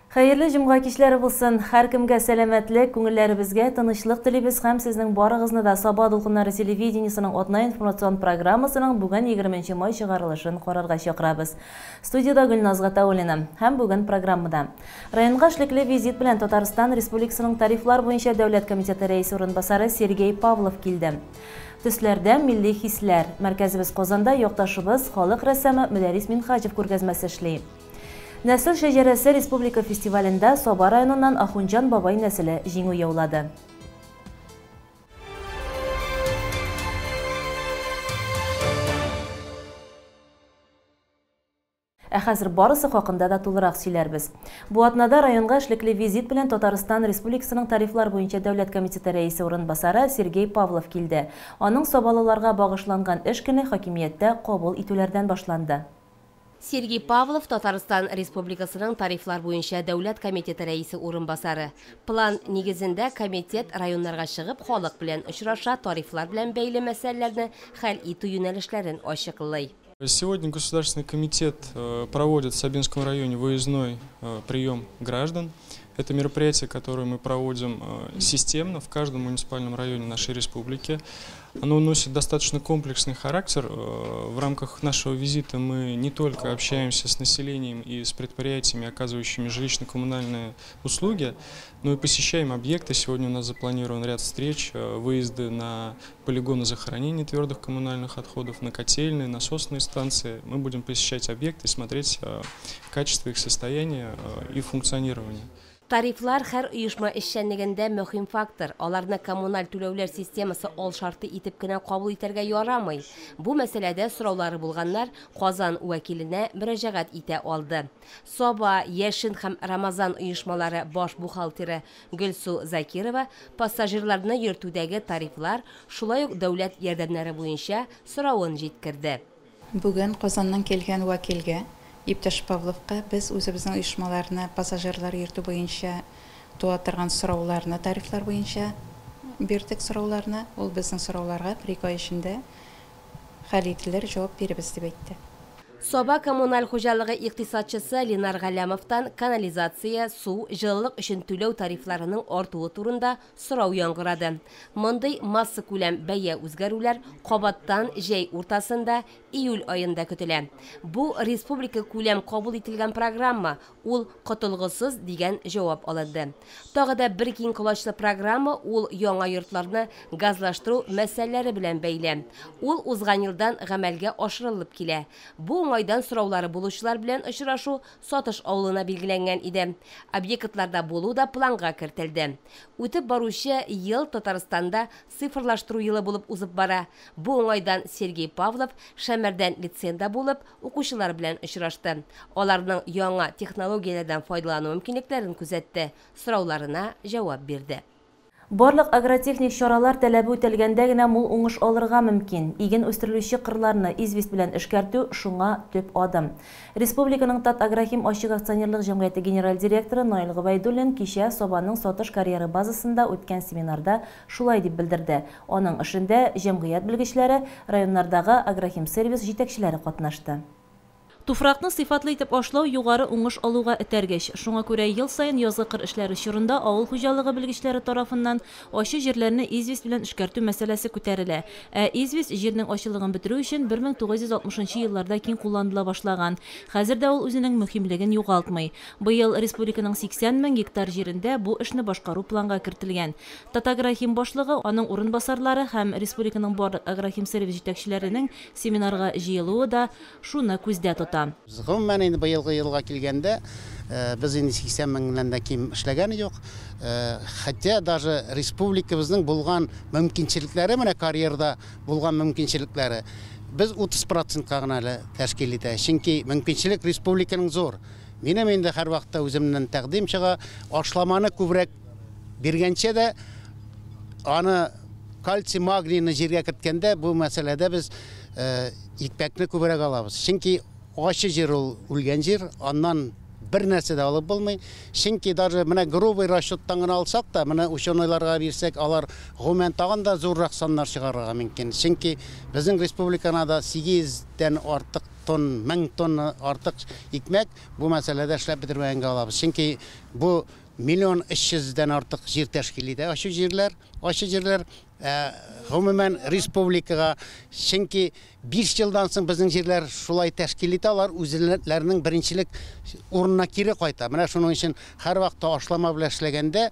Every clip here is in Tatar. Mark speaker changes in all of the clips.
Speaker 1: Хәерле җомга кичләре булсын! Һәркемгә сәламәтлек, күңелләребезгә тынычлык телибез һәм сезнең барыгызны да Саба дулкыннары телевидениесының атна информацион программасының бүген 20 май чыгарылышын карарга чакырабыз. Студиядә Гөлназ Гатауллина. Һәм бүген программада. Районга эшлекле визит белән Татарстан Республикасының тарифлар буенча дәүләт комитеты рәисе урынбасары Сергей Павлов килде. Төсләрдә милли хисләр. Мәркәзебез Казанда якташыбыз, халык рәссамы Мөдәррис Минһаҗев күргәзмәсе эшли. Нәсел шәҗәрәсе республика фестивалендә Саба районыннан Ахунҗан бабай нәселе җиңү яулады. Ә хәзер барысы хакында да тулырак сөйләрбез. Бу атнада районга эшлекле визит белән Татарстан Республикасының тарифлар буенча дәүләт комитеты рәисе урынбасары Сергей Павлов килде. Аның сабалыларга багышланган эш көне хакимияттә кабул итүләрдән башланды.
Speaker 2: Сергей Павлов Татарстан Республикасының тарифлар буенча дәүләт комитеты рәисе урынбасары. План нигезендә комитет районнарга чыгып халык белән очраша, тарифлар белән бәйле мәсьәләләрне хәл итү юнәлешләрен ачыклый.
Speaker 3: Сегодня Государственный комитет проводит в Сабинском районе выездной прием граждан. Это мероприятие, которое мы проводим системно в каждом муниципальном районе нашей республики. Оно носит достаточно комплексный характер. В рамках нашего визита мы не только общаемся с населением и с предприятиями, оказывающими жилищно-коммунальные услуги, но и посещаем объекты. Сегодня у нас запланирован ряд встреч, выезды на полигоны захоронения твердых коммунальных отходов, на котельные, насосные станции. Мы будем посещать объекты, смотреть качество их состояния и функционирования.
Speaker 2: Тарифлар һәр оешма эшчәнлегендә мөһим фактор. Аларны коммуналь түләүләр системасы ал шарты итеп кенә кабул итәргә ярамый. Бу мәсьәләдә сораулары булганнар Казан вәкиленә мөрәҗәгать итә алды. Саба, Яшен һәм Рамазан оешмалары баш бухгалтеры Гөлсу Закирова пассажирларны йөртүдәге тарифлар, шулай ук дәүләт ярдәмнәре буенча соравын җиткерде.
Speaker 4: Бүген Казаннан килгән вәкилгә Иптәш Павловка без үзебезнең оешмаларны пассажирлар йөртү буенча туа торган сорауларны тарифлар буенча бирдек сорауларны. Ул безнең сорауларга 1-2 ай эчендә хәл ителер, җавап биребез дип әйтте.
Speaker 2: Саба коммуналь хуҗалыгы икътисадчысы Ленар Галләмовтан канализация, су, җылылык өчен түләү тарифларының артуы турында сорау яңгырады. Мондый масса күләм бәя үзгәрүләр кабаттан җәй уртасында июль аенда көтелә. Бу республика күләм кабул ителгән программа, ул котылгысыз дигән җавап алынды. Тагы да бер киң колачлы программа ул яңа йортларны газлаштыру мәсьәләләре белән бәйле. Ул узган елдан гамәлгә ашырылып килә. Бу уңайдан сораулары булучылар белән очрашу Сатыш авылына билгеләнгән иде. Объектларда булу да планга кертелде. Үтеп баручы ел Татарстанда цифрлаштыру елы булып узып бара. Бу уңайдан Сергей Павлов Шәмәрдән лицейында булып укучылар белән очрашты. Аларның яңа технологияләрдән файдалану мөмкинлекләрен күзәтте, сорауларына җавап бирде.
Speaker 1: Барлык агротехник чаралар таләбе үтәлгәндә генә мул уңыш алырга мөмкин. Иген үстерелүче кырларны известь белән эшкәртү шуңа төп адым. Республиканың Татагрохим ачык акционерлык җәмгыяте генераль директоры Наил Гобәйдуллин кичә Сабаның сатыш карьеры базасында үткән семинарда шулай дип белдерде. Аның эшендә җәмгыять белгечләре, районнардагы Агрохим сервис җитәкчеләре катнашты. Туфракны сыйфатлы итеп ашлау югары уңыш алуга этәргеч. Шуңа күрә ел саен язгы кыр эшләре чорында авыл хуҗалыгы белгечләре тарафыннан ачы җирләрне известь белән эшкәртү мәсьәләсе күтәрелә. Ә известь җирнең ачылыгын бетерү өчен 1960 елларда киң кулланыла башлаган. Хәзер дә ул үзенең мөһимлеген югалтмый. Быел республиканың 80 мең гектар җирендә бу эшне башкару планга кертелгән. Татагрохим башлыгы, аның урынбасарлары һәм республиканың барлык агрохим сервис җитәкчеләренең семинарга җыелуы да шуны күздә тота.
Speaker 5: Гомумән инде быелгы елга килгәндә, без инде 80 меңнән дә ким эшләгән юк. Хотя даже республикабызның булган мөмкинчелекләре, менә карьерда булган мөмкинчелекләре, без 30%-ка гына әле тәшкил итә. Чөнки мөмкинчелек республиканың зур. Минем инде һәр вакытта үземнән тәкъдим чыга, ашламаны күбрәк биргәнчә дә аны кальций, магнийны җиргә керткәндә бу мәсьәләдә без икмәкне күбрәк алабыз. Чөнки ачы җир ул үлгән җир, аннан бер нәрсә дә алып булмый. Чөнки даже менә грубый расчеттан гына алсак та, менә ученыйларга бирсәк, алар гомумән тагын да зуррак саннар чыгарырга мөмкин. Чөнки безнең республикада 800дән артык тонн, 1000 тонна артык икмәк бу мәсьәләдә эшләп бетермәгәнгә алабыз. Чөнки бу 1 300 000-дән артык җир тәшкил итә. Ачы җирләр гомумән республикага, чөнки 5 елдан соң безнең җирләр шулай тәшкил итә, алар үзләренең беренчелек урынына кире кайта. Менә шуның өчен һәрвакытта ашлама белән эшләгәндә,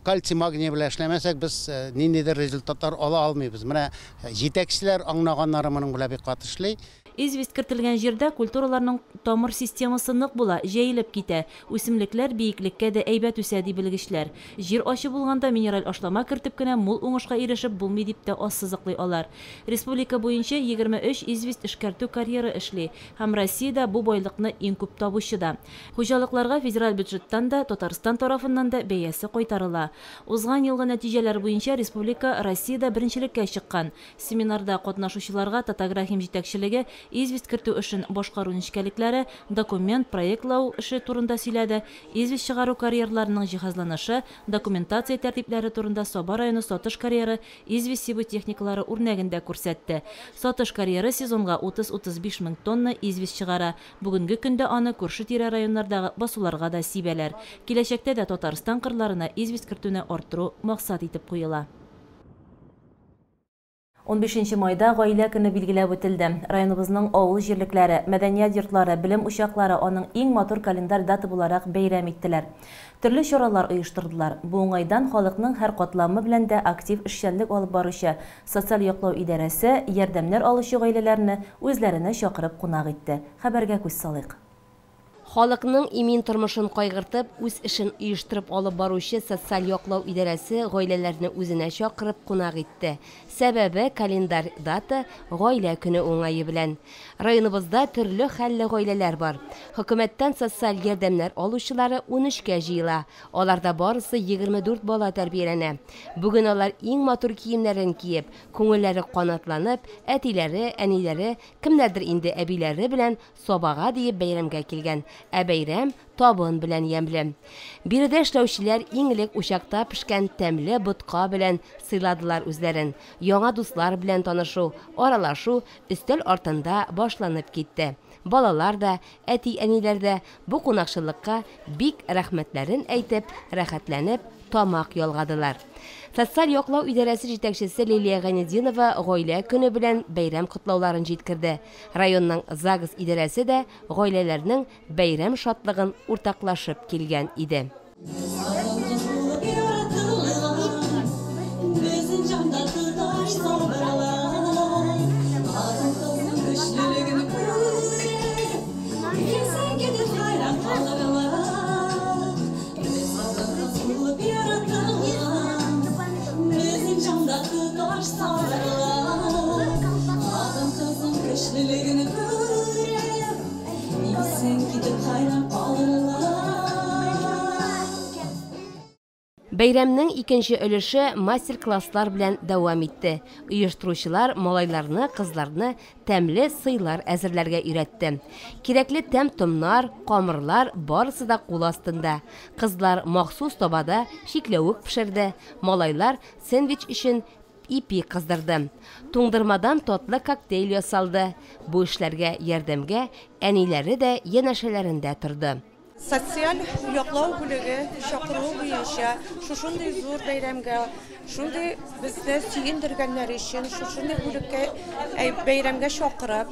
Speaker 5: кальций, магний белән эшләмәсәк, без ниндидер результатлар ала алмыйбыз. Менә җитәкчеләр аңлаганнары моның белән бик каты эшли.
Speaker 1: Известь кертелгән җирдә культураларның тамыр системасы нык була, җәелеп китә. Үсемлекләр биеклеккә дә әйбәт үсә, ди белгечләр. Җир ачы булганда минераль ашлама кертеп кенә мул уңышка ирешеп булмый, дип тә ассызыклый алар. Республика буенча 23 известь эшкәртү карьеры эшли һәм Россиядә бу байлыкны иң күп табучы да. Хуҗалыкларга федераль бюджеттан да, Татарстан тарафыннан да бәясе кайтарыла. Узган елгы нәтиҗәләр буенча республика Россиядә беренчелеккә чыккан. Семинарда катнашучыларга Татагрохим җитәкчелеге известь кертү эшен башкару нечкәлекләре, документ, проектлау эше турында сөйләде. Известь чыгару карьерларының җиһазланышы, документация тәртипләре турында Саба районы Сатыш карьеры известь сибү техникалары үрнәгендә күрсәтте. Сатыш карьеры сезонга 30-35 мең тонна известь чыгара. Бүгенге көндә аны күрше-тирә районнардагы басуларга да сибәләр. Киләчәктә дә Татарстан кырларына известь кертүне арттыру максат итеп куела. 15 майда Гаилә көне билгеләп үтелде. Районыбызның авыл җирлекләре, мәдәният йортлары, белем учаклары аның иң матур календарь дата буларак бәйрәм иттеләр. Төрле чаралар оештырдылар. Бу уңайдан халыкның һәр катламы белән дә актив эшчәнлек алып баручы социаль яклау идарәсе ярдәмнәр алучы гаиләләрне үзләренә чакырып кунак итте. Хәбәргә күз салыйк.
Speaker 2: Халыкның имин тормышын кайгыртып, үз эшен оештырып алып баручы социаль яклау идарәсе гаиләләрне үзенә чакырып кунак итте. Сәбәбе календарь дата Гаилә көне уңае белән. Районыбызда төрле хәлле гаиләләр бар. Хөкүмәттән социаль ярдәмнәр алучылары 13кә җыела. Аларда барысы 24 бала тәрбияләнә. Бүген алар иң матур киемнәрен киеп, күңелләре канатланып, әтиләре, әниләре, кемнәрдер инде әбиләре белән Сабага диеп бәйрәмгә килгән. Ә бәйрәм табын белән ямьле. Биредә эшләүчеләр иң элек учакта пешкән тәмле ботка белән сыйладылар үзләрен. Яңа дуслар белән танышу, аралашу өстәл артында башланып китте. Балалар да, әти-әниләр дә бу кунакчыллыкка бик рәхмәтләрен әйтеп, рәхәтләнеп тамак ялгадылар. Социаль яклау идарәсе җитәкчесе Лилия Гайнетдинова Гаилә көне белән бәйрәм котлауларын җиткерде. Районның ЗАГС идарәсе дә гаиләләрнең бәйрәм шатлыгын уртаклашып килгән иде. Бәйрәмнең икенче өлеше мастер-класслар белән дәвам итте. Оештыручылар малайларны, кызларны тәмле сыйлар әзерләргә өйрәтте. Кирәкле тәм-томнар, камырлар барысы да кул астында. Кызлар махсус табада чикләвек пешерде. Малайлар сэндвич өчен ипи кыздырды. Туңдырмадан татлы коктейль ясалды. Бу эшләргә ярдәмгә әниләре дә янәшәләрендә торды.
Speaker 6: Социаль яклау бүлеге чакыруы буенча шушындый зур бәйрәмгә, шундый безне сөендергәннәр өчен, шушындый бүлеккә бәйрәмгә чакырып,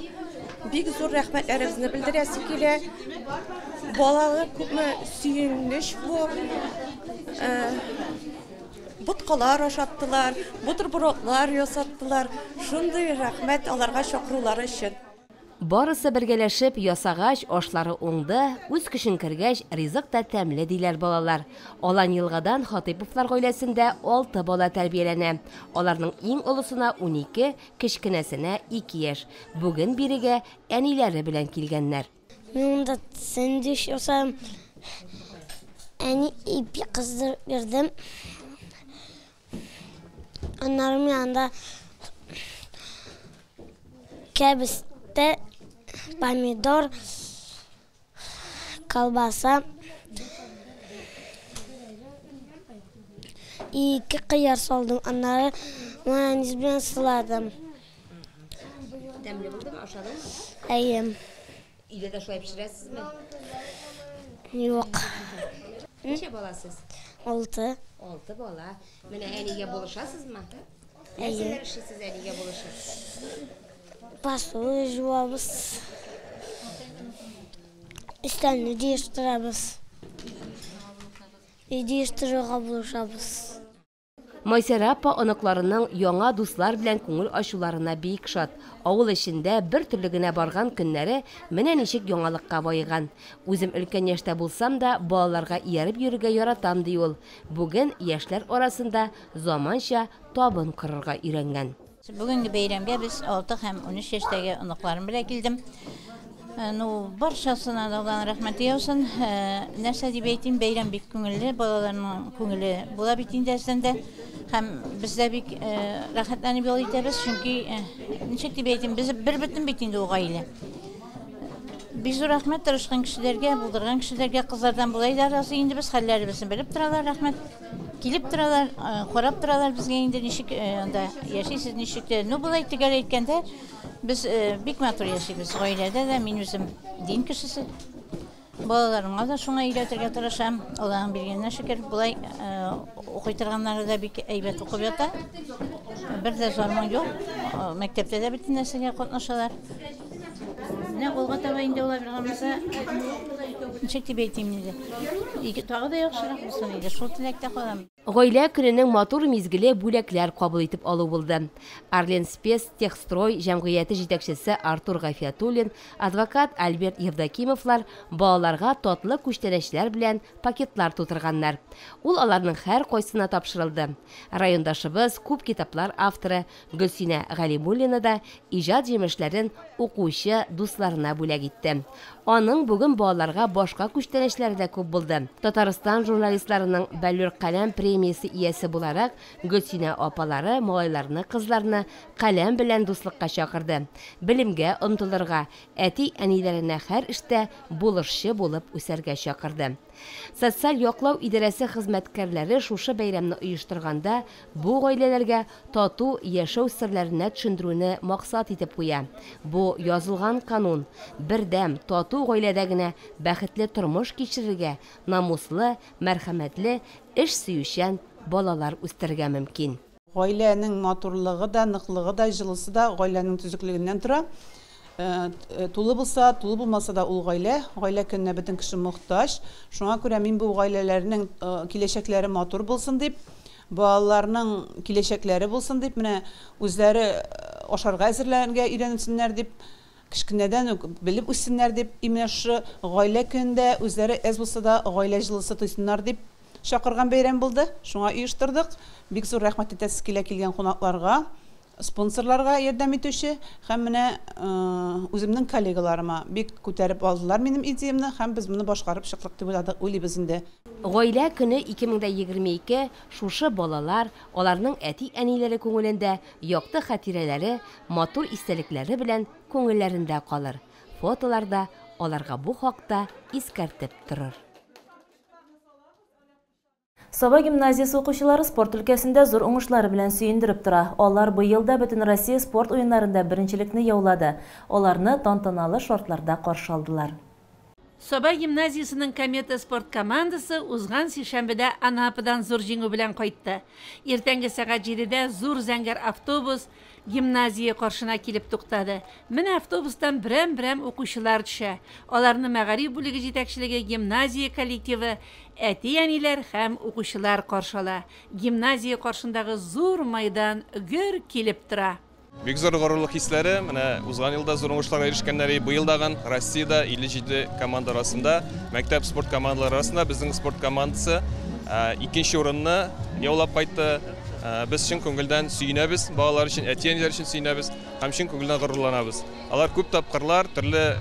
Speaker 6: бик зур рәхмәтләребезне белдерәсе килә. Балалы күпме сөенеч бу. Боткалар ашаттылар, бутербродлар ясаттылар. Шундый рәхмәт аларга чакырулары өчен.
Speaker 2: Барысы бергәләшеп ясагач, ашлары уңды, үз көчен кергәч, ризык та тәмле, диләр балалар. Алан Елгадан Хатыйповлар гаиләсендә 6 бала тәрбияләнә. Аларның иң олысына 12, кечкенәсенә 2 яшь. Бүген бирегә әниләре белән килгәннәр.
Speaker 7: Мин монда сэндвич ясадым. Әни ипи кыздырып бирдем. Аннары мин анда кәбестә, помидор, колбаса, ике кыяр салдым. Аннары майонез белән сыладым.
Speaker 2: Тәмле булдымы, ашадыңмы?
Speaker 7: Әйе.
Speaker 2: Өйдә дә шулай пешерәсезме?
Speaker 7: Юк.
Speaker 2: Ничә баласыз?
Speaker 7: 6.
Speaker 2: 6 бала. Менә әнигә булышасызмы?
Speaker 7: Әйе.
Speaker 2: Нәрсәләр эшлисез әнигә булышып?
Speaker 7: Посуда жуабыз. Өстәлне җыештырабыз. Өй җыештырырга булышабыз.
Speaker 2: Майсара апа оныкларының яңа дуслар белән күңел ачуларына бик шат. Авыл эчендә бер төрле генә барган көннәре менә ничек яңалыкка баеган. Үзем өлкән яшьтә булсам да, балаларга ияреп йөрергә яратам, ди ул. Бүген яшьләр арасында заманча табын корырга өйрәнгән.
Speaker 8: Бүгенге бәйрәмгә без 6 һәм 13 яшьтәге оныкларым белән килдем. Ну, барчасына да Алланың рәхмәте яусын. Нәрсә дип әйтим, бәйрәм бик күңелле, балаларның күңеле була бит инде әздән дә. Һәм без дә бик рәхәтләнеп ял итәбез, чөнки ничек дип әйтим, без бер бөтен бит инде ул гаилә. Бик зур рәхмәт тырышкан кешеләргә, булдырган кешеләргә, кызлардан болай да разый инде без, хәлләребезне белеп торалар, рәхмәт. Килеп торалар, карап торалар безгә инде ничек анда яшисез, ничек тә. Ну, болай төгәл әйткәндә, без бик матур яшибез. Гаиләдә дә мин үзем дин кешесе. Балаларыма да шуңа өйрәтергә тырышам. Аллаһның биргәненә шөкер, болай укый торганнары да бик әйбәт укып ята. Бер дә зарман юк. Мәктәптә дә бөтен нәрсәгә катнашалар. Менә алга таба инде алай биргән булса, ничек дип әйтим инде. Ике тагы да яхшырак булсын иде. Шул теләктә калам.
Speaker 2: Гаилә көненең матур мизгеле бүләкләр кабул итеп алу булды. Арлен Спец Техстрой җәмгыяте җитәкчесе Артур Гафиятуллин, адвокат Альберт Евдокимовлар балаларга татлы күчтәнәчләр белән пакетлар тутырганнар. Ул аларның һәр кайсына тапшырылды. Райондашыбыз, күп китаплар авторы Гөлсинә Галимуллина да иҗат җимешләрен укучы дусларына бүләк итте. Аның бүген балаларга башка күчтәнәчләре дә күп булды. Татарстан журналистларының Бәллүр каләм премиясе иясе буларак, Гөлсинә апалары малайларны, кызларны каләм белән дуслыкка чакырды. Белемгә омтылырга, әти-әниләренә һәр эштә булышчы булып үсәргә чакырды. Социаль яклау идарәсе хезмәткәрләре шушы бәйрәмне оештырганда бу гаиләләргә тату яшәү серләренә төшендерүне максат итеп куя. Бу язылган канун бердәм тату гаиләдә генә бәхетле тормыш кичерергә, намуслы, мәрхәмәтле, эш сөючән балалар үстерергә мөмкин.
Speaker 9: Гаиләнең матурлыгы да, ныклыгы да, җылысы да гаиләнең төзеклегеннән тора. Тулы булса, тулы булмаса да ул гаилә, гаилә көненә бөтен кеше мохтаҗ. Шуңа күрә мин бу гаиләләрнең киләчәкләре матур булсын дип, балаларның киләчәкләре булсын дип, менә үзләре ашарга әзерләргә өйрәнсеннәр дип, кечкенәдән үк белеп үссеннәр дип, именно шушы гаилә көнендә үзләре әз булса да гаилә җылысы тойсыннар дип чакырган бәйрәм булды. Шуңа оештырдык. Бик зур рәхмәт әйтәсе килә килгән кунакларга, спонсорларга ярдәм итүче һәм менә үземнең коллегаларыма бик күтәреп алдылар минем идеямне һәм без моны башкарып чыктык дип уйладык, уйлыйбыз инде.
Speaker 2: Гаилә көне 2022 шушы балалар, аларның әти-әниләре күңелендә якты хатирәләре, матур истәлекләре белән күңелләрендә калыр. Фотоларда аларга бу хакта искәртеп торыр.
Speaker 1: Саба гимназиясе укучылары спорт өлкәсендә зур уңышлары белән сөендереп тора. Алар быел да бөтен Россия спорт уеннарында беренчелекне яулады. Аларны тантаналы шартларда каршы алдылар.
Speaker 10: Саба гимназиясенең Комета спорт командасы узган сишәмбедә Анападан зур җиңү белән кайтты. Иртәнге сәгать 7-дә зур зәңгәр автобус гимназия каршына килеп туктады. Менә автобустан берәм-берәм укучылар төшә. Аларны мәгариф бүлеге җитәкчелеге, гимназия коллективы, әти-әниләр һәм укучылар каршы ала. Гимназия каршындагы зур майдан гөр килеп тора.
Speaker 11: Бик зур горурлык хисләре, менә узган елда зур уңышларга ирешкәннәре, быел дагын Россиядә 57 команда арасында, мәктәп спорт командалары арасында безнең спорт командасы икенче урынны яулап кайтты. Без чын күңелдән сөенәбез, балалар өчен, әти-әниләр өчен сөенәбез һәм чын күңелдән горурланабыз. Алар күп тапкырлар төрле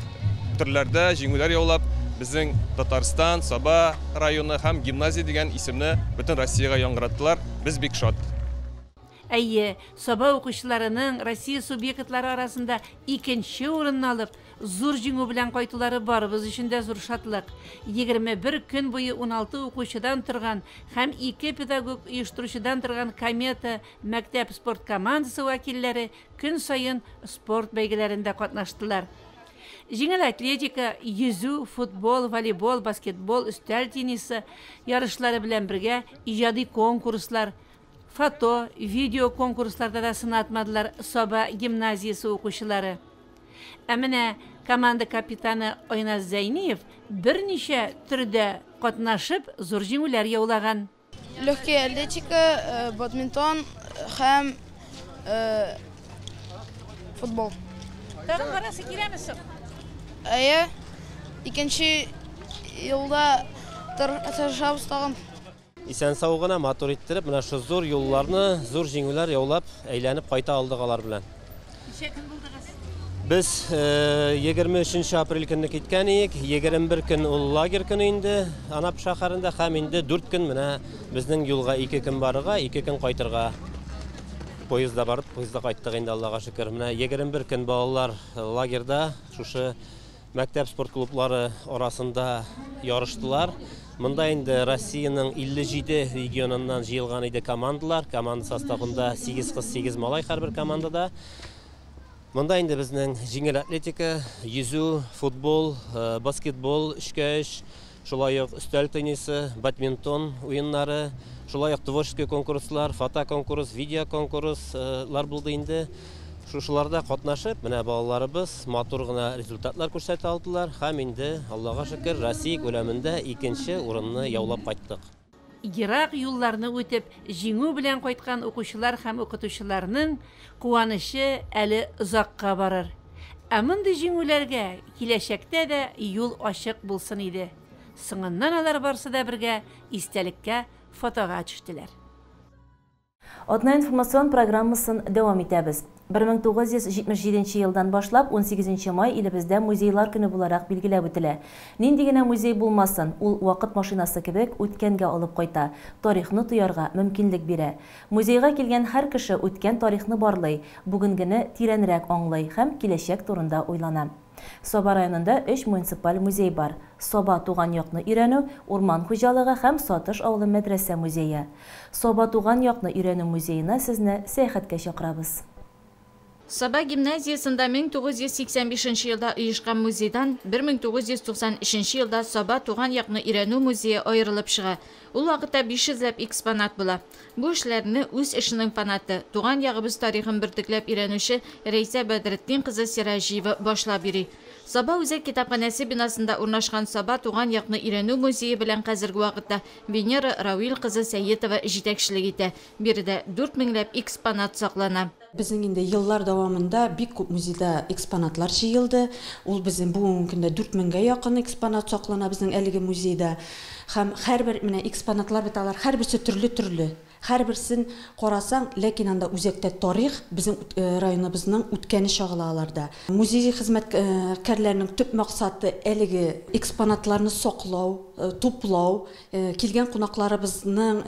Speaker 11: төрләрдә җиңүләр яулап, безнең Татарстан, Саба районы һәм гимназия дигән исемне бөтен Россиягә яңгыраттылар. Без бик шат.
Speaker 10: Әйе, Саба укучыларының Россия субъектлары арасында икенче урынны алып, зур җиңү белән кайтулары барыбыз өчен дә зур шатлык. 21 көн буе 16 укучыдан торган һәм 2 педагог оештыручыдан торган Комета мәктәп спорт командасы вәкилләре көн саен спорт бәйгеләрендә катнаштылар. Җиңел атлетика, йөзү, футбол, волейбол, баскетбол, өстәл теннисы ярышлары белән бергә иҗади конкурслар, фото, видео конкурсларда да сынатмадылар Саба гимназиясе укучылары. Ә менә команда капитаны Айназ Зәйниев берничә төрдә катнашып, зур җиңүләр яулаган.
Speaker 12: Легкая атлетика, бадминтон һәм футбол.
Speaker 10: Тагын барасы киләме соң?
Speaker 12: Әйе, икенче елда тырышабыз тагын.
Speaker 13: Исән-сау гына, матур иттереп, менә шу зур юлларны, зур җиңүләр яулап, әйләнеп кайта алдык алар белән.
Speaker 10: Ничә көн булдыгыз?
Speaker 13: Без 23 апрель көнне киткән идек, 21 көн ул лагерь көне инде Анапа шәһәрендә, һәм инде 4 көн менә безнең юлга 2 көн барырга, 2 көн кайтырга. Поездда барып, поездда кайттык инде, Аллага шөкер. Менә 21 көн балалар лагерьда шушы мәктәп спорт клублары арасында ярыштылар. Монда инде Россиянең 57 регионыннан җыелган иде командалар. Команда составында 8 кыз, 8 малай һәрбер командада. Монда инде безнең җиңел атлетика, йөзү, футбол, баскетбол, 3x3, шулай ук өстәл теннисы, бадминтон уеннары, шулай ук творческий конкурслар, фотоконкурс, видеоконкурслар булды инде. Шушыларда катнашып, менә балаларыбыз матур гына результатлар күрсәтә алдылар һәм инде, Аллага шөкер, Россия күләмендә икенче урынны яулап кайттык.
Speaker 10: Ерак юлларны үтеп, җиңү белән кайткан укучылар һәм укытучыларның куанычы әле озакка барыр. Ә мондый җиңүләргә киләчәктә дә юл ачык булсын иде. Соңыннан алар барсы да бергә истәлеккә фотога төштеләр.
Speaker 1: Атна информацион программасын дәвам итәбез. 1977 елдан башлап 18 май илебездә музейлар көне буларак билгеләп үтелә. Нинди генә музей булмасын, ул вакыт машинасы кебек үткәнгә алып кайта, тарихны тоярга мөмкинлек бирә. Музейга килгән һәр кеше үткән тарихны барлый, бүгенгене тирәнрәк аңлый һәм киләчәк турында уйлана. Саба районында 3 муниципаль музей бар. Саба туган якны өйрәнү, урман хуҗалыгы һәм Сатыш авылы мәдрәсә музее. Саба туган якны өйрәнү музеена сезне сәяхәткә чакырабыз.
Speaker 14: Саба гимназиясендә 1985 елда оешкан музейдан 1993 елда Саба туган якны өйрәнү музее аерылып чыга. Ул вакытта 500 ләп экспонат була. Бу эшләрне үз эшенең фанаты, туган ягыбыз тарихын бөртекләп өйрәнүче Рәйсә Бәдретдин кызы Сираҗиева башлап йөри. Саба үзәк китапханәсе бинасында урнашкан Саба туган якны өйрәнү музее белән хәзерге вакытта Венера Равил кызы Сәетова җитәкчелек итә. Биредә 4000 ләп экспонат саклана.
Speaker 15: Безнең инде еллар дәвамында бик күп музейда экспонатлар җыелды. Ул безнең бүгенге көндә 4000гә якын экспонат саклана безнең әлеге музейда. Һәм һәрбер менә экспонатлар бит алар һәрберсе төрле-төрле. Һәрберсен карасаң, ләкин анда үзәктә тарих, безнең районыбызның үткәне чагыла аларда. Музей хезмәткәрләренең төп максаты әлеге экспонатларны саклау, туплау, килгән кунакларыбызның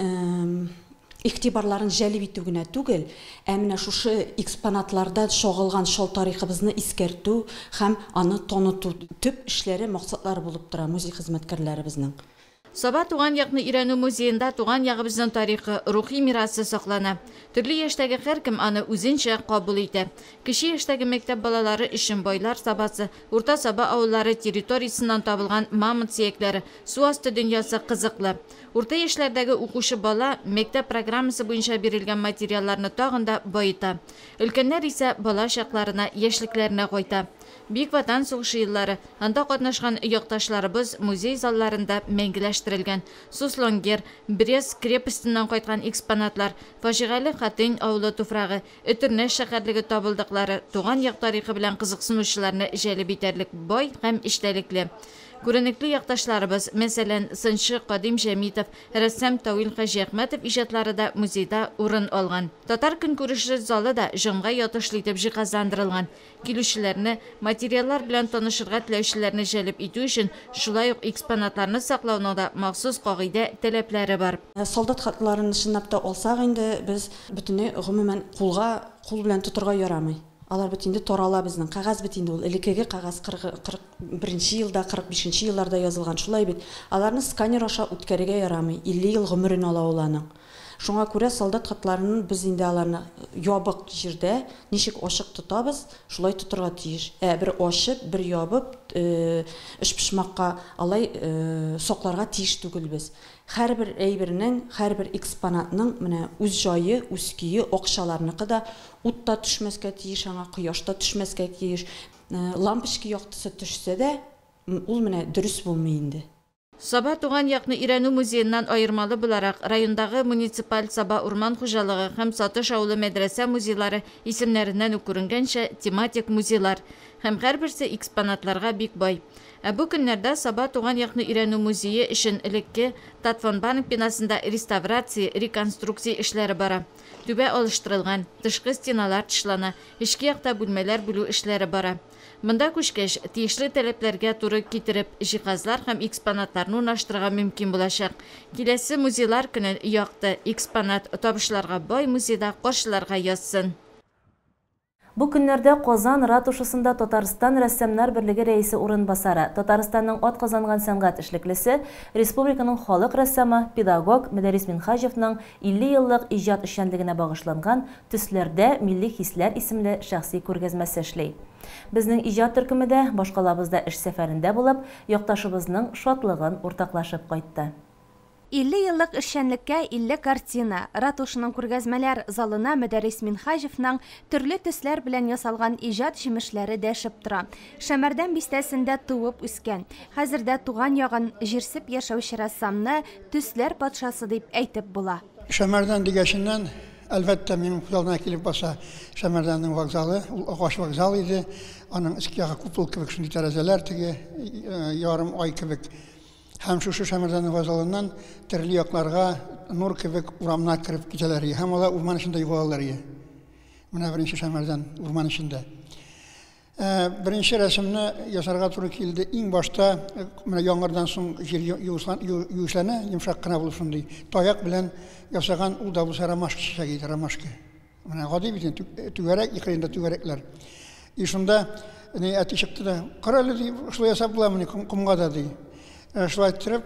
Speaker 15: игътибарларын җәлеп итү генә түгел, ә менә шушы экспонатларда чагылган шул тарихыбызны искәртү һәм аны таныту төп эшләре, максатлары булып тора музей хезмәткәрләребезнең.
Speaker 14: Саба туган якны өйрәнү музеенда туган ягыбызның тарихы, рухи мирасы саклана. Төрле яшьтәге һәркем аны үзенчә кабул итә. Кече яшьтәге мәктәп балалары өчен Байлар Сабасы, Урта Саба авыллары территориясеннән табылган мамонт сөякләре, су асты дөньясы кызыклы. Урта яшьләрдәге укучы бала мәктәп программасы буенча бирелгән материалларны тагын да баета. Өлкәннәр исә бала чакларына, яшьлекләренә кайта. Бөек Ватан сугышы еллары, анда катнашкан якташларыбыз музей залларында мәңгеләштерелгән. Суслонгер, Брест крепостеннән кайткан экспонатлар, фаҗигале Хатынь авылы туфрагы, Өтернәш шәһәрлеге табылдыклары туган як тарихы белән кызыксынучыларны җәлеп итәрлек бай һәм эчтәлекле. Күренекле якташларыбыз, мәсәлән, сынчы Кадим Җәмитов, рәссам Тауил Хаҗиәхмәтов иҗатлары да музейда урын алган. Татар көнкүреше залы да җанга ятышлы итеп җиһазландырылган. Килүчеләрне, материаллар белән танышырга теләүчеләрне җәлеп итү өчен шулай ук экспонатларны саклауның да махсус кагыйдә таләпләре бар.
Speaker 15: Солдат хатларын чынлап та алсак инде без бөтенләй гомумән кулга, кул белән тотырга ярамый. Алар бит инде тарала безнең. Кагаз бит инде ул элеккеге кагаз 41 елда, 45 елларда язылган. Шулай бит. Аларны сканер аша үткәрергә ярамый. 50 ел гомерен ала ул аның. Шуңа күрә солдат хатларын без инде аларны ябык җирдә ничек ачык тотабыз, шулай тотырга тиеш. Ә бер ачып, бер ябып, өчпочмакка алай сакларга тиеш түгелбез. Һәрбер әйбернең, һәрбер экспонатның менә үз җае, үз көе, акчаларныкы да ут та төшмәскә тиеш аңа, кояш та төшмәскә тиеш. Лампочка яктысы төшсә дә, ул менә дөрес булмый инде.
Speaker 14: Саба туган якны өйрәнү музееннан аермалы буларак, райондагы муниципаль Саба урман хуҗалыгы һәм Сатыш авылы мәдрәсә музейлары исемнәреннән үк күренгәнчә, тематик музейлар. Һәм һәрберсе экспонатларга бик бай. Ә бу көннәрдә Саба туган якны өйрәнү музее өчен элекке Татфонбанк бинасында реставрация, реконструкция эшләре бара. Түбә алыштырылган, тышкы стеналар тышлана, эчке якта бүлмәләр бүлү эшләре бара. Монда күчкәч, тиешле таләпләргә туры китереп, җиһазлар һәм экспонатларны урнаштырырга мөмкин булачак. Киләсе музейлар көнен якты экспонат табышларга бай музейда каршыларга язсын.
Speaker 1: Бу көннәрдә Казан ратушасында Татарстан рәссамнар берлеге рәисе урынбасары, Татарстанның атказанган сәнгать эшлеклесе, республиканың халык рәссамы, педагог Мөдәррис Минһаҗевның 50 еллык иҗат эшчәнлегенә багышланган Төсләрдә милли хисләр исемле шәхси күргәзмәсе эшли. Безнең иҗат төркеме дә башкалабызда эш сәфәрендә булып, якташыбызның шатлыгын уртаклашып кайтты.
Speaker 16: 50 еллык эшчәнлеккә 50 картина. Ратушаның күргәзмәләр залына Мөдәррис Минһаҗевның төрле төсләр белән ясалган иҗат җимешләре дәшеп тора. Шәмәрдән бистәсендә туып үскән, хәзер дә туган ягын җирсеп яшәүче рәссамны төсләр патшасы дип әйтеп була.
Speaker 17: Шәмәрдән дигәченнән, әлбәттә, минем күз алдына килеп баса Шәмәрдәннең вокзалы, ул агач вокзал иде. Аның өске ягы купол кебек шундый тәрәзәләр, теге ярым ай кебек. Һәм шушы Шәмәрдәннең вокзалыннан төрле якларга нур кебек урамнар кереп китәләр иде. Һәм алар урман эчендә югалалар иде. Менә беренче Шәмәрдән урман эчендә. Беренче рәсемне ясарга туры килде. Иң башта менә яңгырдан соң җир юешләнә, йомшак кына булып шундый таяк белән ясаган, ул да булса ромашка чәчәге иде, ромашка. Менә гади бит инде, түгәрәк, икрында түгәрәкләр. И шунда әти чыкты да, кара әле, ди, шулай ясап буламыни комга да, ди. Шулай иттереп,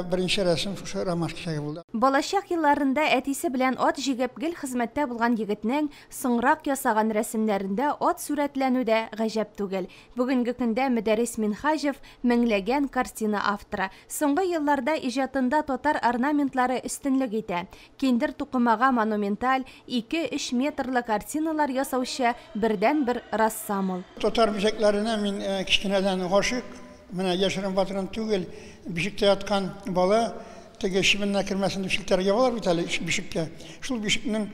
Speaker 17: беренче рәсем шушы ромашка чәчәге булды.
Speaker 16: Балачак елларында әтисе белән ат җигеп гел хезмәттә булган егетнең соңрак ясаган рәсемнәрендә ат сурәтләнү дә гаҗәп түгел. Бүгенге көндә Мөдәррис Минһаҗев меңләгән картина авторы. Соңгы елларда иҗатында татар орнаментлары өстенлек итә. Киндер тукымага монументаль 2-3 метрлы картиналар ясаучы бердән-бер рәссам ул.
Speaker 17: Татар бизәкләренә мин кечкенәдән гашыйк. Менә яшерен батырын түгел, бишектә яткан бала теге чебеннәр кермәсен дип челтәр ябалар бит әле бишеккә. Шул бишекнең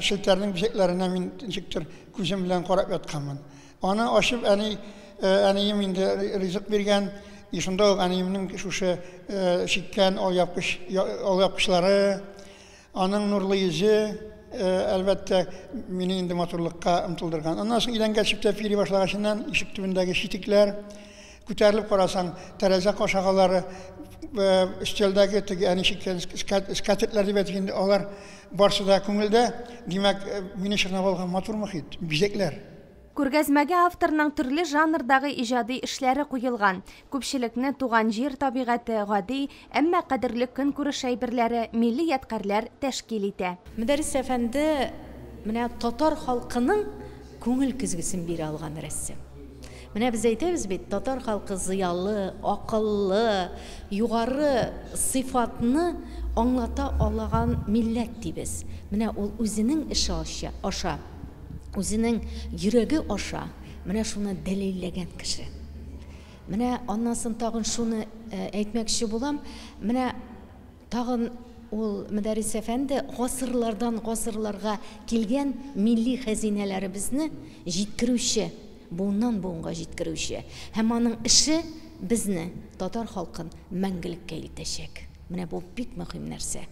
Speaker 17: челтәрнең бизәкләренә мин ничектер күзем белән карап ятканмын. Аны ачып әнием инде ризык биргән, и шунда ук әниемнең шушы чиккән алъяпкычлары, аның нурлы йөзе, әлбәттә, мине инде матурлыкка омтылдырган. Аннан соң идәнгә чиптәп йөри башлагачыннан ишек төбендәге читекләр, күтәрелеп карасаң, тәрәзә кашагалары, өстәлдәге теге әни чиккән скатертлар дип әйтик инде, алар барсы да күңелдә. Димәк, мине чорнап алган матур мохит, бизәкләр.
Speaker 16: Күргәзмәгә авторның төрле жанрдагы иҗади эшләре куелган. Күпчелекне туган җир табигате, гади, әмма кадерле көнкүреш әйберләре, милли ядкарьләр тәшкил итә.
Speaker 18: Мөдәррис әфәнде менә татар халкының күңел көзгесен бирә алган рәссам. Менә без әйтәбез бит, татар халкы зыялы, акыллы, югары сыйфатны аңлата алган милләт дибез. Менә ул үзенең эше аша, үзенең йөрәге аша менә шуны дәлилләгән кеше. Менә аннан соң тагын шуны әйтмәкче булам, менә тагын ул Мөдәррис әфәнде гасырлардан гасырларга килгән милли хәзинәләребезне җиткерүче, буыннан буынга җиткерүче. Һәм аның эше безне, татар халкын мәңгелеккә илтәчәк. Менә бу бик мөһим нәрсә.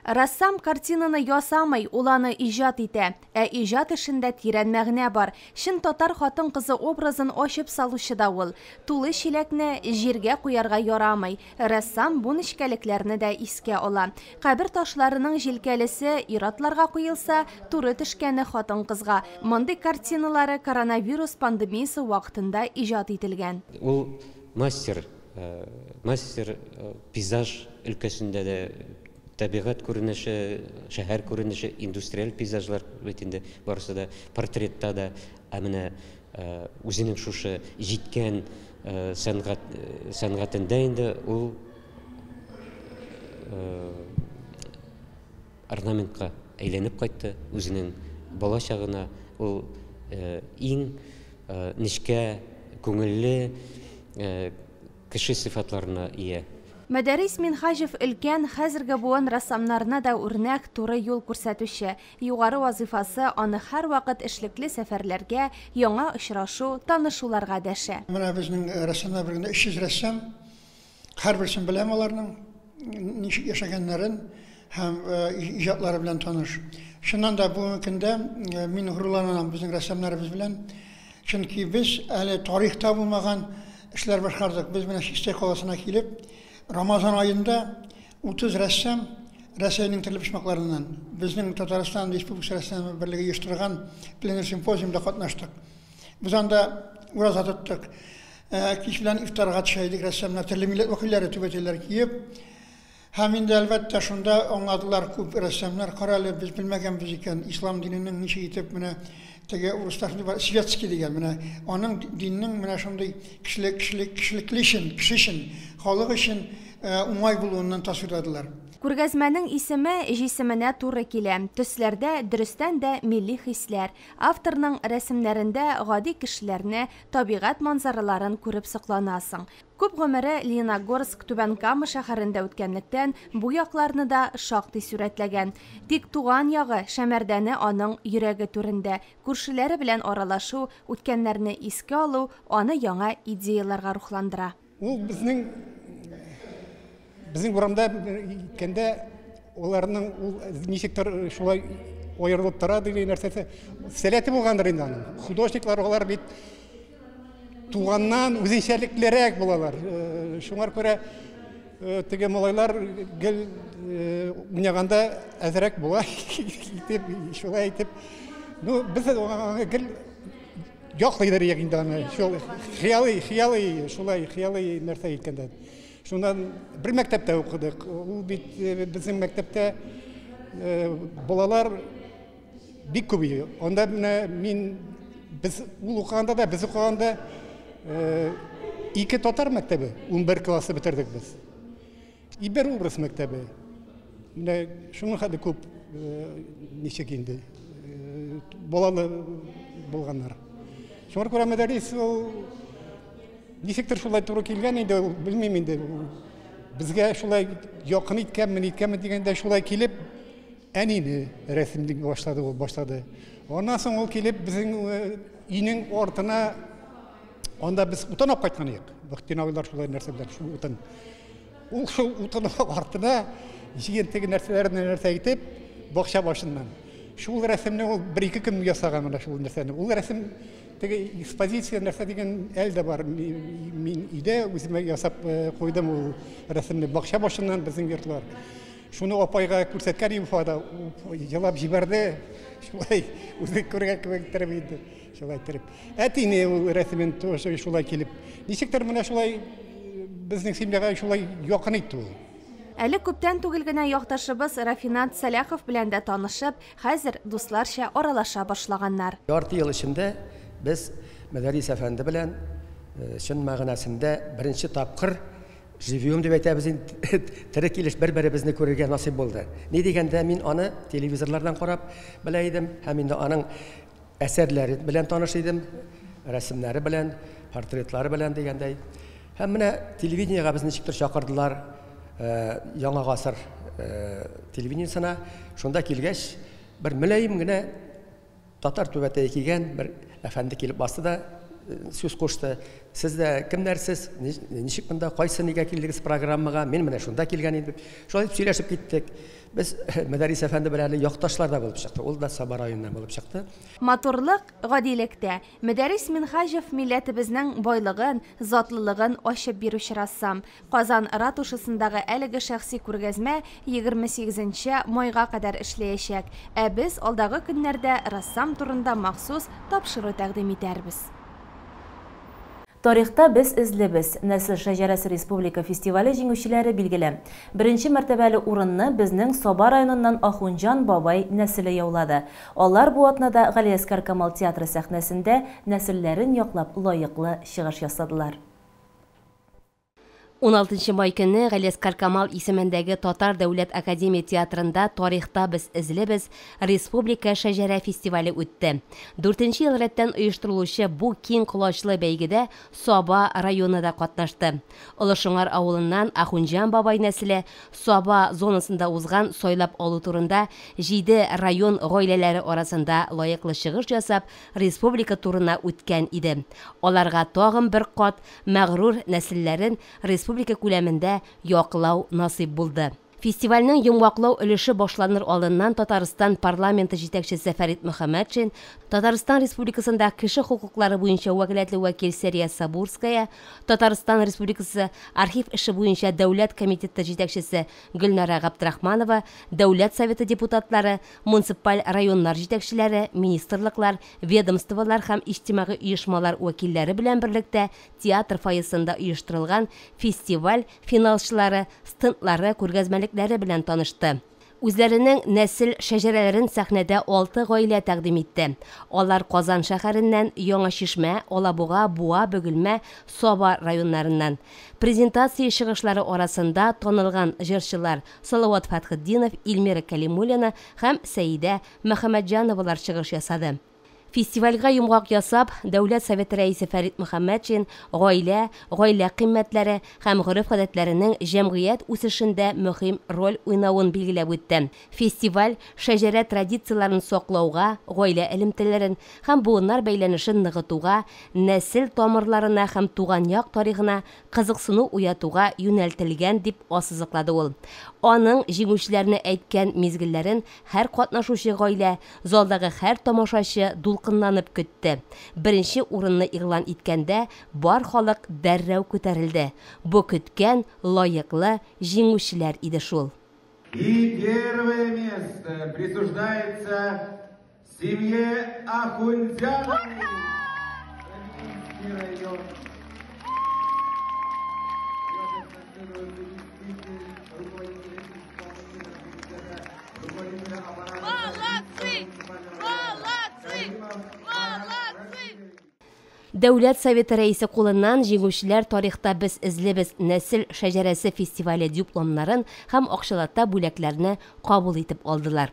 Speaker 16: Рәссам картинаны ясамый, ул аны иҗат итә. Ә иҗат эшендә тирән мәгънә бар. Чын татар хатын-кызы образын ачып салучы да ул. Тулы чиләкне җиргә куярга ярамый. Рәссам бу нечкәлекләрне дә искә ала. Кабер ташларының җилкәлесе ир-атларга куелса, туры төшкәне хатын-кызга. Мондый картиналары коронавирус пандемиясе вакытында иҗат ителгән.
Speaker 19: Ул мастер, мастер пейзаж өлкәсендә дә Табигать күренеше, шәһәр күренеше, индустриаль пейзажлар бит инде барысы да, портретта да. Ә менә үзенең шушы җиткән сәнгать сәнгатендә инде ул орнаментка әйләнеп кайтты, үзенең бала чагына ул иң нечкә, күңелле кеше сыйфатларына ия.
Speaker 16: Мөдәррис Минһаҗев өлкән, хәзерге буын рәссамнарына да үрнәк, туры юл күрсәтүче. Югары вазыйфасы аны һәрвакыт эшлекле сәфәрләргә, яңа очрашу, танышуларга дәшә.
Speaker 17: Менә безнең рәссамнар берлегендә 300 рәссам. Һәрберсен беләм аларның, ничек яшәгәннәрен һәм иҗатлары белән таныш. Чыннан да бүгенге көндә мин горурланам безнең рәссамнарыбыз белән. Чөнки без әле тарихта булмаган эшләр башкардык. Без менә Чистай каласына килеп, Рамазан аенда 30 рәссам Рәсәйнең төрле почмакларыннан безнең Татарстан Республикасы рәссамнар берлеге оештырган пленэр симпозиумда катнаштык. Без анда ураза тоттык. Кич белән ифтарга төшә идек рәссамнар, төрле милләт вәкилләре түбәтәйләр киеп. Һәм инде, әлбәттә, шунда аңладылар күп рәссамнар, кара әле, без белмәгәнбез икән, ислам диненең ничек итеп менә теге урыслар шундый бар, светский дигән, менә аның диннең менә шундый кешелек, кешелек, кешелекле өчен, кеше өчен, халык өчен уңай булуыннан тасвирладылар.
Speaker 16: Күргәзмәнең исеме җисеменә туры килә. Төсләрдә, дөрестән дә, милли хисләр. Авторның рәсемнәрендә гади кешеләрне, табигать манзараларын күреп сокланасың. Күп гомере Лениногорск, Түбән Кама шәһәрендә үткәнлектән, бу якларны да шактый сурәтләгән. Тик туган ягы, Шәмәрдәне аның йөрәге түрендә. Күршеләре белән аралашу, үткәннәрне искә алу аны яңа идеяләргә рухландыра.
Speaker 20: Ул безнең безнең урамда иткәндә аларның ул ничектер шулай аерылып тора дигән нәрсәсе сәләте булгандыр инде аның. Художниклар алар бит туганнан үзенчәлеклерәк булалар. Шуңар күрә теге малайлар гел уйнаганда әзрәк була итеп, шулай итеп. Ну, без гел яклыйдыр инде аны. Шул хыялый, хыялый, шулай хыялый нәрсә әйткәндә. Шуннан бер мәктәптә укыдык. Ул бит безнең мәктәптә балалар бик күп иде. Анда менә мин без ул укыганда да, без укыганда ике татар мәктәбе, 11 классы бетердек без. И бер урыс мәктәбе. Менә шуның хәтле күп ничек инде балалы булганнар. Шуңа күрә Мөдәррис ул ничектер шулай туры килгән инде, белмим инде. Безгә шулай якын иткәнме, ниткәнме дигәндә шулай килеп әнине рәсемли башлады ул башлады. Аннан соң ул килеп безнең өйнең артына анда без утын алып кайткан идек. Бахтин абыйлар шулай нәрсә белән шул утын. Ул шул утын артына җыен теге нәрсәләрне нәрсә итеп бакча башыннан. Шул рәсемне ул бер-ике көн ясаган менә шул нәрсәне. Ул рәсем теге экспозиция нәрсә дигән әле дә бар. Мин өйдә үземә ясап куйдым ул рәсемне бакча башыннан безнең йортлар. Шуны апайга күрсәткән идем Уфада, елап җибәрде. Шулай үзе күргән кебек иттереп инде. Шулай иттереп. Әтине ул рәсемен тоже шулай килеп. Ничектер менә шулай безнең семьяга шулай якын итте ул.
Speaker 16: Әле күптән түгел генә якташыбыз Рафинат Сәлахов белән дә танышып, хәзер дусларча аралаша башлаганнар.
Speaker 21: Ярты ел эчендә без Мөдәррис әфәнде белән чын мәгънәсендә беренче тапкыр живьем дип әйтәбез инде, тере килеш бер-беребезне күрергә насыйп булды. Ни дигәндә, мин аны телевизорлардан карап белә идем һәм инде аның әсәрләре белән таныш идем, рәсемнәре белән, портретлары белән дигәндәй. Һәм менә телевидениегә без ничектер чакырдылар, Яңа гасыр телевидениесына. Шунда килгәч, бер мөлаем генә татар түбәтәе кигән бер әфәнде килеп басты да сүз кушты. Сез дә кемнәр сез? Ничек монда, кайсы нигә килдегез программага? Мин менә шунда килгән идем. Шулай итеп сөйләшеп киттек. Без Мөдәррис әфәнде белән әле якташлар да булып чыкты. Ул да Саба районыннан булып чыкты.
Speaker 16: Матурлык, гадилектә. Мөдәррис Минһаҗев милләтебезнең байлыгын, затлылыгын ачып бирүче рәссам. Казан ратушасындагы әлеге шәхси күргәзмә 28 нче майга кадәр эшләячәк. Ә без алдагы көннәрдә рәссам турында махсус тапшыру тәкъдим итәрбез.
Speaker 1: Тарихта без эзлебез. Нәсел шәҗәрәсе республика фестивале җиңүчеләре билгеле. Беренче мәртәбәле урынны безнең Саба районыннан Ахунҗан бабай нәселе яулады. Алар бу атнада Галиәсгар Камал театры сәхнәсендә нәселләрен яклап лаеклы чыгыш ясадылар.
Speaker 2: 16 май көнне Галиәсгар Камал исемендәге Татар дәүләт академия театрында Тарихта без эзлебез республика шәҗәрә фестивале үтте. 4 ел рәттән оештырылучы бу киң колачлы бәйгедә Саба районы да катнашты. Олы Шыңар авылыннан Ахунҗан бабай нәселе Саба зонасында узган сайлап алу турында 7 район гаиләләре арасында лаеклы чыгыш ясап республика турына үткән иде. Аларга тагын бер кат мәгърур нәселләрен республика күләмендә яклау насыйп булды. Фестивальнең йомгаклау өлеше башланыр алдыннан Татарстан парламенты җитәкчесе Фәрит Мөхәммәтшин, Татарстан Республикасында кеше хокуклары буенча вәкаләтле вәкил Сәрия Сабурская, Татарстан Республикасы архив эше буенча дәүләт комитеты җитәкчесе Гөлнара Габдрахманова, Дәүләт советы депутатлары, муниципаль районнар җитәкчеләре, министрлыклар, ведомстволар һәм иҗтимагый оешмалар вәкилләре белән берлектә театр фойесында оештырылган фестиваль финалчылары, стендлары, күргәзмәлекләре белән танышты. Үзләренең нәсел шәҗәрәләрен сәхнәдә 6 гаилә тәкъдим итте. Алар Казан шәһәреннән, Яңа Чишмә, Алабуга, Буа, Бөгелмә, Саба районнарыннан. Презентация чыгышлары арасында танылган җырчылар Салават Фәтхетдинов, Эльмира Кәлимуллина һәм Сәидә Мөхәммәтҗановалар чыгыш ясады. Фестивальгә йомгак ясап, Дәүләт Советы рәисе Фәрит Мөхәммәтшин гаилә, гаилә кыйммәтләре һәм гореф-гадәтләренең җәмгыять үсешендә мөһим роль уйнавын билгеләп үтте. Фестиваль шәҗәрә традицияләрен саклауга, гаилә элемтәләрен һәм буыннар бәйләнешен ныгытуга, нәсел тамырларына һәм туган як тарихына кызыксыну уятуга юнәлтелгән дип ассызыклады ул. Аның җиңүчеләрне әйткән мизгелләрен һәр катнашучы гаилә, залдагы һәр тамашачы дулкынланып көтте. Беренче урынны игълан иткәндә бар халык дәррәү күтәрелде. Бу көткән лаеклы җиңүчеләр иде шул.
Speaker 3: И первое место присуждается семье Ахунзяновой.
Speaker 12: Молодцы! Молодцы! Молодцы!
Speaker 2: Дәүләт Советы рәисе кулыннан җиңүчеләр тарихта без эзлебез нәсел шәҗәрәсе фестивале дипломнарын һәм акчалата бүләкләрне кабул итеп алдылар.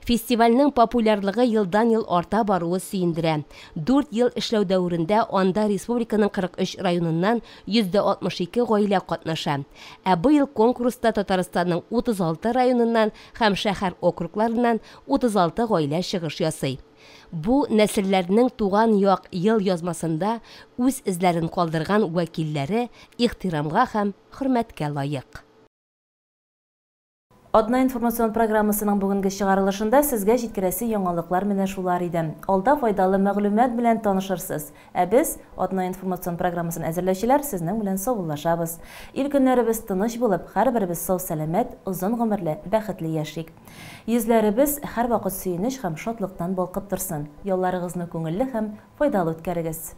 Speaker 2: Фестивальнең популярлыгы елдан-ел арта баруы сөендерә. 4 ел эшләү дәверендә анда республиканың 43 районыннан 162 гаилә катнаша. Ә быел конкурста Татарстанның 36 районыннан һәм шәһәр округларыннан 36 гаилә чыгыш ясый. Бу нәселләрнең туган як ел язмасында үз эзләрен калдырган вәкилләре ихтирамга һәм хөрмәткә лаек.
Speaker 1: Атна информацион программасының бүгенге чыгарылышында сезгә җиткерәсе яңалыклар менә шулар иде. Алда файдалы мәгълүмат белән танышырсыз. Ә без Атна информацион программасын әзерләүчеләр сезнең белән саубуллашабыз. Ил көннәребез тыныч булып, һәрберебез сау-сәламәт, озын гомерле, бәхетле яшик. Йөзләребез һәрвакыт сөенеч һәм шатлыктан балкып торсын. Ялларыгызны күңелле һәм файдалы үткәрегез.